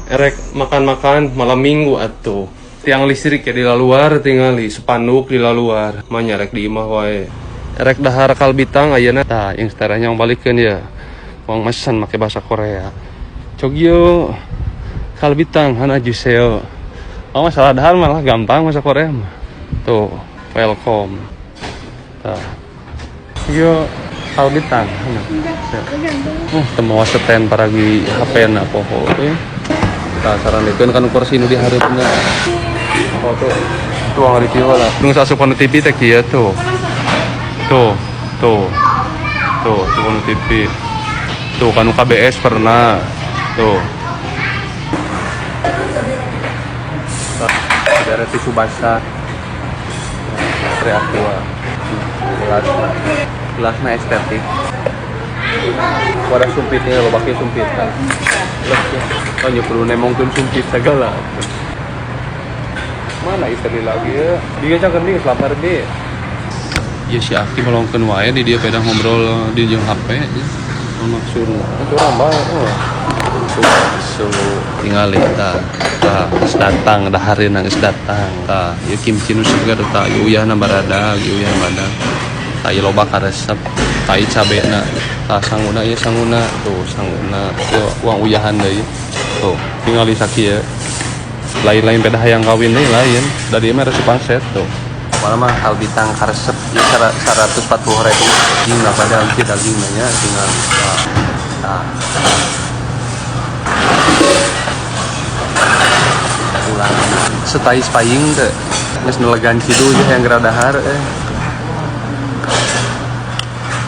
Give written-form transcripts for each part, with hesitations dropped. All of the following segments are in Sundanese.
Erek makan-makan malam minggu atuh. Tiang listrik ya di luar tingali spanduk di luar. Manya rek di imah wae. Erek dahar kalbitang ayeuna tah yang setaranya balikeun ya. Wong mesen make bahasa Korea. Cogyo kalbitang hana juseo. Oh masalah dahar malah gampang bahasa Korea mah. Tuh, welcome. Tah. Yo kalbitang hana. Teu seten paragi HP na poho euy. Tah sarandekeun kan kursi nu di hareupna. Oh tuh, tuang review lah. Nu asup kana TV teh kieu tuh. Tuh, tuh. Tuh, asup kana TV. Tuh kanu KBS pernah. Tuh. Ada tisu basah. Aqua. Gelas. Gelasnya estetik. Wadah sumpitnya lo pakai sumpit kan. Oh, perlu nemongkeun sumpit segala. Mana istri lagi ya? Dia cangkeun deui lapar deui. Ya si Aki melongkeun wae di dia pedah ngobrol di jeung HP. Maksudna urang bae oh. So, tingali tah. Tah, geus datang dahareuna geus datang. Tah, ieu kimchi nu seger tah, ieu uyahna baradag, ieu uyahna badag. Tah ieu loba karesep. Tah ieu cabena. Tah sanguna ieu sanguna, tuh sanguna. Ieu uang uyahan deui. Tuh, tingali sakieu. Lain-lain pedah hayang kawin deui lain. Da dieu mah resep aset tuh. Pokoknya mah kalbitang karesep ieu 140.000. Daging lah padahal ieu daging nya tinggal. Tah. Ulang. Setais paying teh. Geus nelegan cidu jeung yang geradahar eh.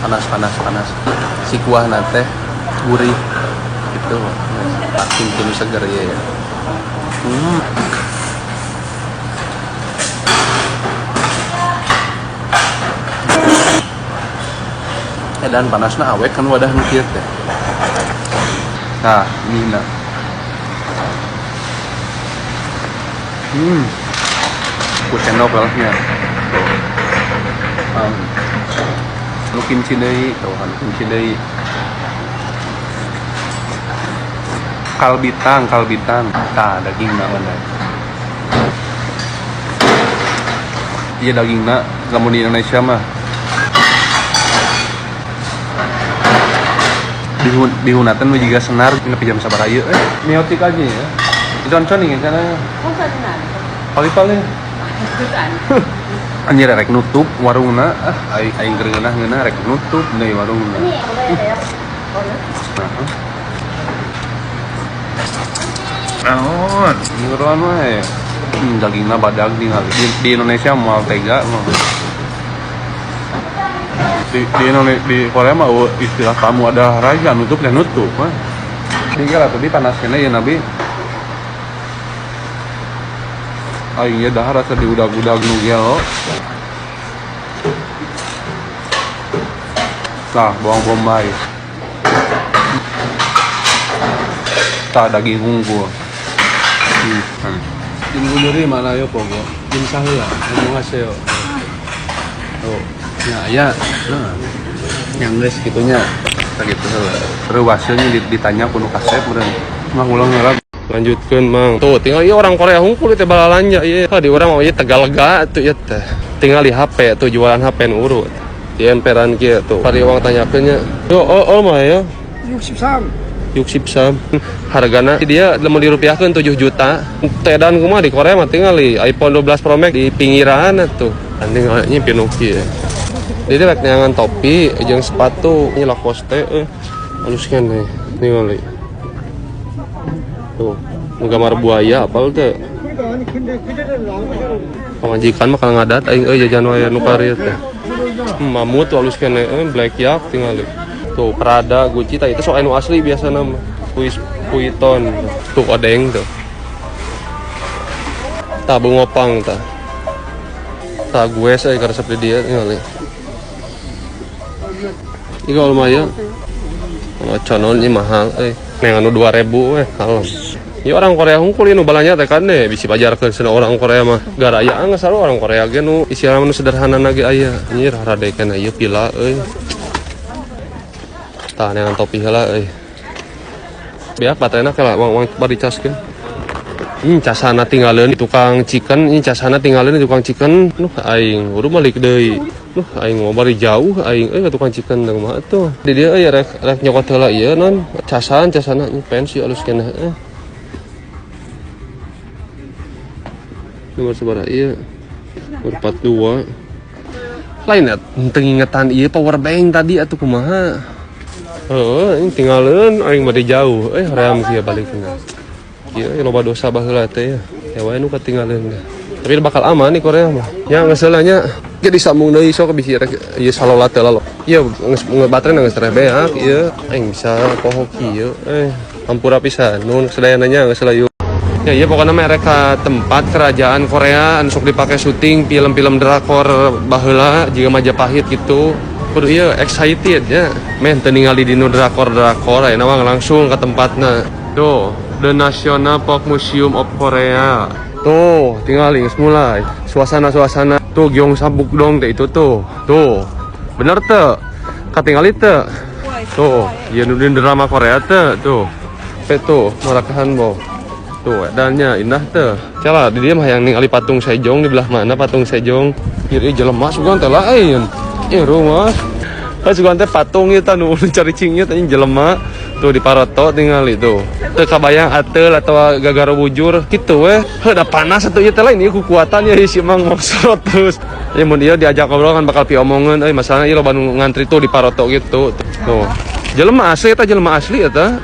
Panas panas panas. Si kuahna teh gurih gitu. Kimchi nu seger ieu ya. Dan panasna awet kan wadah nu kieu teh. Nah, ini na. Ku sendok lah nya. Tuh. Nu kimchi deui, tuh anu kimchi deui. Kalbitang, kalbitang. Tah dagingna mana. Iya dagingna lamun di Indonesia mah bihunatan nu jiga senar nepi jam sabaraha ieu eh miotik aja ya. Concon nih sana. Paling-paling. Anjir rek nutup warungna ah aing aing keur ngeunah-ngeunah rek nutup deui warungna. Naon? Ngeroan wae. Dagingna badag ningali. Di Indonesia moal tega mah. Di Indonesia, di Korea mah istilah tamu adalah raja, nutup dan nutup mah. Tinggal atuh di panaskeun ya Nabi. Aing nya dahar asa diudag-udag nu gelo. Tah bawang bombay. Tah daging unggul. Jin mana yo pogo. Jin saheula, annyeonghaseyo. Tuh, ya ya. Nah. Yang geus kitu nya. Sakitu heula. Reuwaseun ditanya ku nu kasep meureun. Mah ulang heula. Lanjutkeun Mang. Tuh tinggal ieu orang Korea hungkul teh balalanja ieu. Di urang mah ieu Tegalega tuh ieu teh. Tinggal di HP tuh jualan HP nu urut. Di emperan kieu tuh. Pari uang tanyakeun nya. Yo oh oh mah ya. 63. 63. Hargana dia lamun dirupiahkeun 7 juta. Tedan kumaha di Korea mah tingali iPhone 12 Pro Max di pinggiran tuh. Anjing nya Pinocchio. Jadi rek neangan topi jeung sepatu ini Lacoste halus keneh ningali. Tuh, gambar buaya apal teh. Pamajikan mah kalau ngadat aing euy jajan wae nu karieu teh. Mamut halus keneh Black Yak tingali. Tuh Prada, Gucci tah itu sok anu asli biasana mah. Vuitton. Tuh odeng tuh. Tah bungopang tah. Tah gue saya karesep di dia tingali. Ieu kalau lumayan. Oh, conon ini mahal euy. Neng anu 2000 weh kalem. Ya orang Korea hungkul nu balanya teh kan deh bisi pajarkeun cenah orang Korea mah. Garaya geus sarua orang Korea ge nu istilahna nu sederhana ge aya. Anjir harade kana ieu pila euy. Tah neangan topi heula euy. Biak baterena kela wang bari caskeun. Casana tinggalin tukang chicken, ini casana tinggalin di tukang chicken. Nuh aing kudu balik deui. Nuh aing mau bari jauh aing euy ka tukang chicken da kumaha tuh. Di dieu euy rek rek nyokot heula ieu non casan casana pensi alus keneh eh. Nomor sabaraha ieu? Nomor 42. Lain teu ngingetan ieu power bank tadi atuh kumaha. Heeh, ini tinggalin aing bade jauh. Eh hoream kieu balikna. Ieu loba dosa baheula teh ya. Ya wae nu katinggalin. Tapi bakal aman nih Korea mah. Ya geus heula nya. Jadi sambung deui sok bisi rek ieu salola teh lalo. Ieu geus baterena geus tereh beak ieu. Aing bisa poho kieu eh. Hampura pisan nuhun sadayana nya geus heula yuk. Ya iya pokoknya mah rek ka tempat kerajaan Korea anu sok dipake syuting film-film drakor baheula jiga Majapahit gitu. Kudu ieu excited ya. Meh teu ningali dinu drakor-drakor ayeuna mah langsung ke tempatna. Tuh, The National Folk Museum of Korea. Tuh, tinggal geus mulai. Suasana-suasana tuh Gyeongbokgung teh itu tuh. Tuh. Bener teu? Katingali teu? Tuh, ieu nu di drama Korea teu tuh. Pe tuh, marakahan bo. Tuh, edannya indah teu. Cala di dieu mah yang ningali patung Sejong di belah mana patung Sejong. Ieu jelema sugan teh lain. Ieu rumah. Ah sugan teh patung ieu tah nu caricing ieu teh jelema. Tuh di paroto tingali tuh. Teu kabayang ateul atau gagaro bujur kitu we. Heuh da panas atuh ieu teh lain ieu kukuatan ya si Mang mau sorot terus. Ya mun ieu diajak ngobrol kan bakal piomongeun euy masalahna ieu loba nu ngantri tuh di paroto gitu. Tuh. Jelema asli eta jelema asli eta.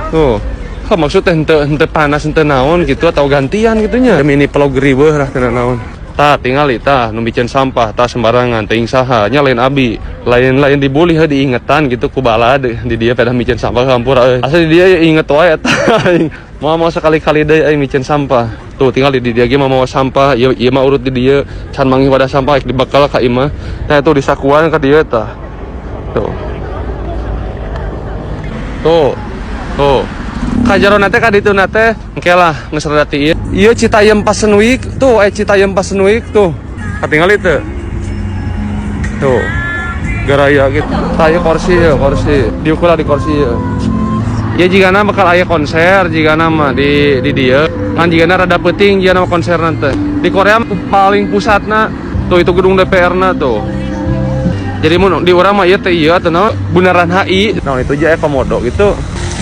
Tuh. Hah, maksud teh henteu henteu panas henteu naon gitu atau gantian gitu nya. Mini vlog riweuh lah teu naon. Tah tingali tah nu miceun sampah tah sembarangan teuing saha nya lain abi. Lain-lain dibully heuh diingetan gitu ku balad di dia pedah miceun sampah hampura euy. Asa di dia inget wae eta. Moal mau sekali-kali deui euy miceun sampah. Tuh tingali di dia ge mah mawa sampah, ieu ieu mah urut di dieu can manggih wadah sampah dibekal ka imah. Tah tuh disakuan ka dieu tah. Tuh. Tuh. Tuh. Kajarona teh ka dituna teh engke lah geus rada ieu. Ieu Citayam Fashion Week tuh, Citayam Fashion Week tuh. Katingali teu? Tuh. Garaya gitu. Tah ieu kursi ya, kursi. Diukur lah di kursi ya. Ya jigana bakal aya konser jigana mah di dieu. Ngan jigana rada peuting jigana mah konser teh. Di Korea paling pusatna tuh itu gedung DPR-na tuh. Jadi mun di urang mah ieu teh ieu atuh naon Bundaran HI. Naon itu aja komodo gitu.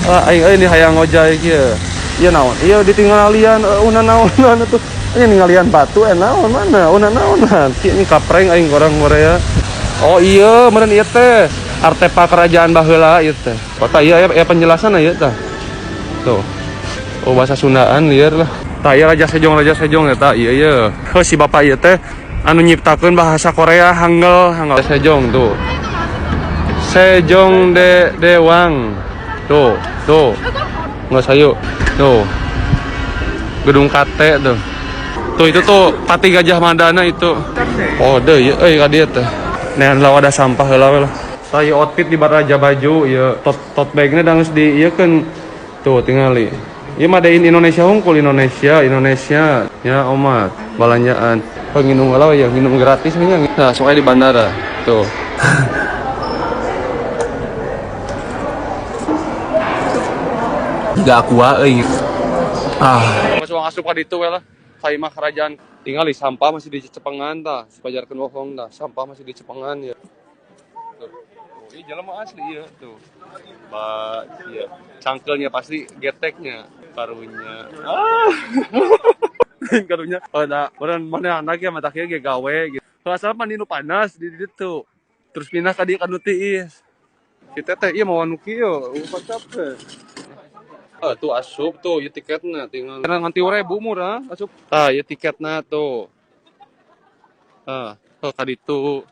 Ah aing euy ini hayang ngojay kieu. Ieu naon? Ieu ditinggalian una naonan atuh. Ini ninggalian batu naon mana? Una naonan. Ini kapreng aing orang Korea. Oh iya, meureun ieu teh artefak kerajaan baheula ieu teh. Kota iya ya, ya penjelasan ieu tah. Tuh. Oh bahasa Sundaan lieur lah. Tah ieu Raja Sejong eta ieu ieu. Heuh si bapak ieu teh anu nyiptakeun bahasa Korea Hangul, Hangul Sejong tuh. Sejong de Dewang. Tuh, tuh. Nggak sayu. Tuh. Gedung KT tuh. Tuh itu tuh Pati Gajah Madana itu. Oh, deh, ieu euy ka dieu teh. Nah, lah ada sampah heula we lah. Tah ieu outfit di Raja baju ieu tot tote bagnya da geus di ieu keun. Tuh tingali. Ieu mah in Indonesia hungkul Indonesia, Indonesia. Ya omat, balanjaan. Oh, nginum heula we ya, nginum gratis nya. Nah, sok di bandara. Tuh. Gak aqua euy. Ah, masuk asup ka ditu we lah. Saimah kerajaan tinggal di sampah masih di Cepengan tah, sepajarkeun bohong tah, sampah masih di Cepengan ya. Tuh. Oh, ini jelema asli ya tuh. Ba, iya. Cangkelnya pasti geteknya, karunya. Ah. Karunya. Oh, da, meureun mana anak ya mata kieu ge gawe gitu. Kalau salah mandi nu panas di ditu. Terus pindah ka dieu ka nu tiis. Si teteh ieu mau nu kieu, eueuh capek. Oh, tuh asup tuh, ieu tiketna tinggal nganti ribu murah asup. Tah, ieu tiketna tuh. Ah, tuh ka ditu.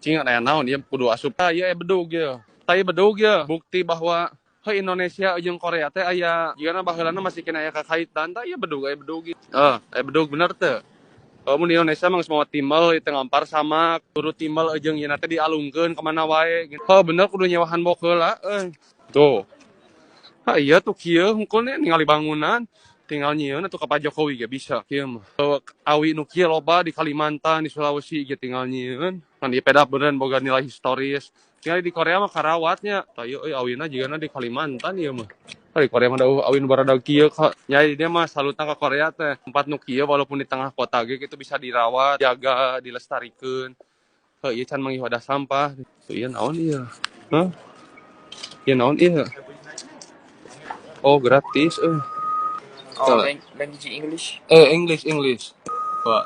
Cing aya naon ieu kudu asup. Tah, ieu aya bedug ieu. Tah, ieu bedug ieu, bukti bahwa heuh Indonesia jeung Korea teh aya jigana baheulana masih kena aya kakaitan. Tah, ieu bedug aya bedug ieu. Ah, aya bedug bener teu? Oh, mun di Indonesia mah geus mawa timbel ieu teh ngampar sama kudu timbel jeung ieu teh dialungkeun ka mana wae gitu. Heuh bener kudu nyewa hanbok heula euy. Tuh. Ah iya tuh kieu hungkul ningali bangunan tinggal nyieun atuh ka Pak Jokowi ge bisa kieu mah. Awi nu kieu loba di Kalimantan, di Sulawesi ge tinggal nyieun. Kan di peda beneran boga nilai historis. Tinggal di Korea mah karawatnya. Tah ieu euy awina jigana di Kalimantan ieu mah. Di Korea mah da awin baradag kieu ka. Nya dia mah salutna ka Korea teh. Tempat nu kieu walaupun di tengah kota ge gitu bisa dirawat, jaga, dilestarikeun. Heuh, ieu can manggih wadah sampah. Tuh ieu naon ieu? Hah? Ieu naon ieu? Oh, gratis euy. Oh, language English. Eh, English, English. Pak.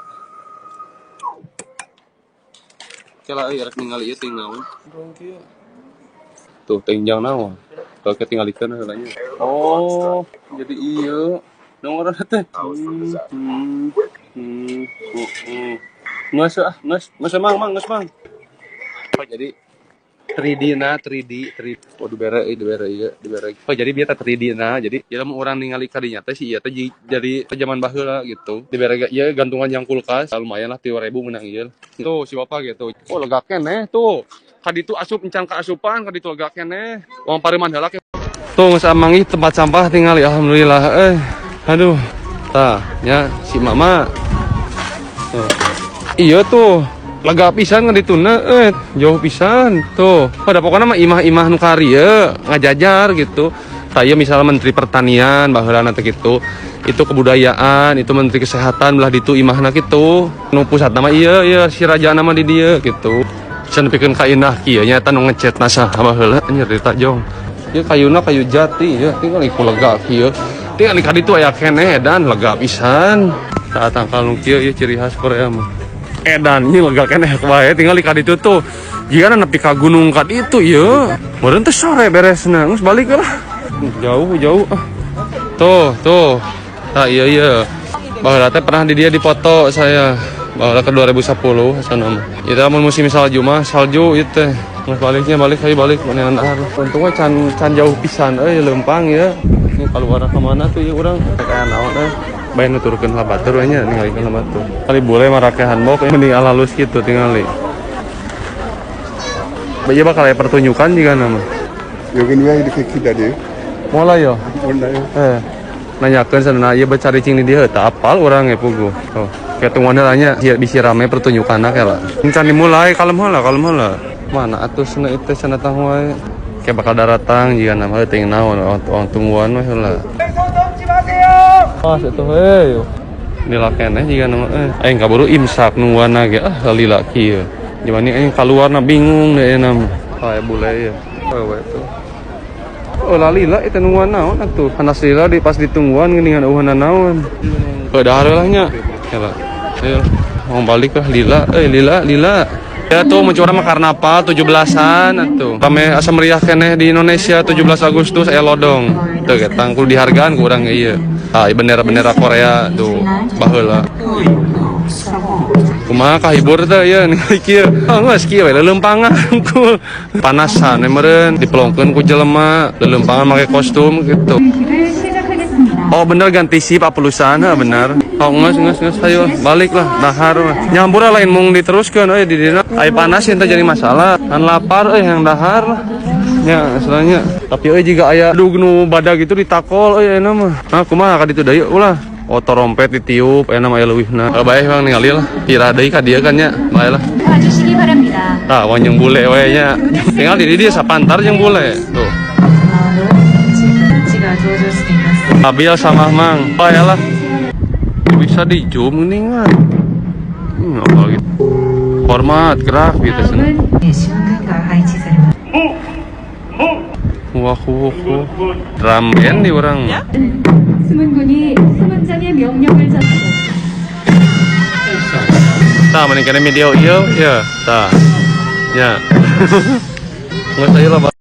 Kela euy rek ningali ieu ting naon. Tuh tingjang naon. Kalau kita tinggalikeun heula nya. Oh, jadi ieu. Naon ngaranna teh? Geus ah, geus, geus mang, mang, geus mang. Oh, jadi 3D na 3D 3D. Oh, dibere euy, dibere ieu, dibere. Oh, jadi bieu teh 3D na. Jadi ieu lamun urang ningali ka dinya teh si ieu teh jadi zaman baheula gitu. Dibere ieu gantungan yang kulkas, lumayan lah 3.000 menang ieu. Tuh si bapak gitu. Oh, lega keneh tuh. Ka ditu asup encan kaasupan, ka ditu lega keneh. Uang pareuman heula ke. Tuh geus amangi tempat sampah tingali alhamdulillah eh. Aduh. Tah, nya si mama. Tuh. Iya tuh. Lega pisan ngadituna jauh pisan tuh. Pada pokoknya mah imah-imah nu karieu ngajajar gitu. Tah ieu misalnya menteri pertanian baheulana teh gitu. Itu kebudayaan, itu menteri kesehatan belah ditu imahna gitu. Nu pusatna mah ieu ieu si rajana mah di dieu gitu. Can nepikeun ka indah kieu nya eta nu ngecetna saha baheula nyerita jong. Ieu kayuna kayu jati ya, tinggal ku lega kieu. Tinggal ka ditu aya keneh edan lega pisan. Tah tangkal nu kieu ieu ciri khas Korea mah. Edan ieu lega keneh wae tinggal ka ditu tuh. Jigana nepi ka gunung ka ditu ieu. Meureun teh sore beresna, geus balik lah. Jauh jauh ah. Tuh, tuh. Tah iya iya. Baheula teh pernah di dia dipoto saya. Baheula ke 2010 sana mah. Itu lamun musim salju mah salju ieu teh. Geus baliknya balik ayo balik manehan dahar. Untungnya can can jauh pisan euy leumpang ya. Ini keluar ke mana tuh ya urang kayak naon euy. Bae nuturkeun lah batur we nya ningalikeun lah batur. Kali bule mah rake hanbok mending alalus gitu tingali. Bae bakal aya pertunjukan juga nama. 여기는 왜 이렇게 기다려요? Mulai yo. 몰라요. Eh, nanyakeun cenah ieu becari cing di dieu teu apal urang ge puguh. Tuh, kayak tungguan heula nya bisi rame pertunjukanna kela. Can dimulai kalem heula, kalem heula. Mana atuh cenah itu cenah tah wae. Kayak bakal daratang jiga nama teuing naon orang tungguan we heula. Pas itu heuh. Lila keneh jiga nama aing kaburu imsak nungguan ge ah lila kieu. Dibanding aing kaluarna bingung deh nama. Kayak bule ya. Wewe tuh. Oh lalila itu nungguan naon atuh. Panas lila di pas ditungguan geuningan eueuhna naon. Heuh dahar lah nya. Heula. Ayo mau balik lah lila, eh lila lila. Ya tuh mun urang mah karnaval 17-an atuh. Rame asa meriah keneh di Indonesia 17 Agustus aya lodong. Tuh getang kudu dihargaan ku urang ge ieu. Ah bendera-bendera Korea tuh baheula. Kumaha kahibur teh ieu ningali kieu. Oh geus kieu we leuleumpangan ku. Panasan we meureun dipelongkeun ku jelema, leuleumpangan make kostum gitu. Oh bener ganti sip aplusan ha bener. Oh geus geus geus ayo balik lah dahar mah. Nyambur lain mung diteruskeun euy di dina. Aya panas ente jadi masalah. Kan lapar euy yang dahar lah. Ya, soalnya tapi euy jiga aya dug nu badag gitu ditakol euy ayeuna mah. Nah kumaha ka ditu deui ulah. Oh trompet ditiup ayeuna mah aya leuwihna. Bae bang ningali lah. Pirah deui ka dieu kan nya. Bae lah. 와주시기 바랍니다. Tah wong jeung bule we nya. Tinggal di dieu sapantar jeung bule. Tuh. が登場しています。 Abil sama Mang. Oh ya lah. Bisa di zoom nih kan. Apalagi format gerak gitu sih. 다음은 지원군과配置されます。 Wah, wah, wah. Drum band di orang. 숨은 군이 숨은 장의 명령을 전하고 Tah, mending kena video ieu, ya. Tah. Ya. Nggak saya lah.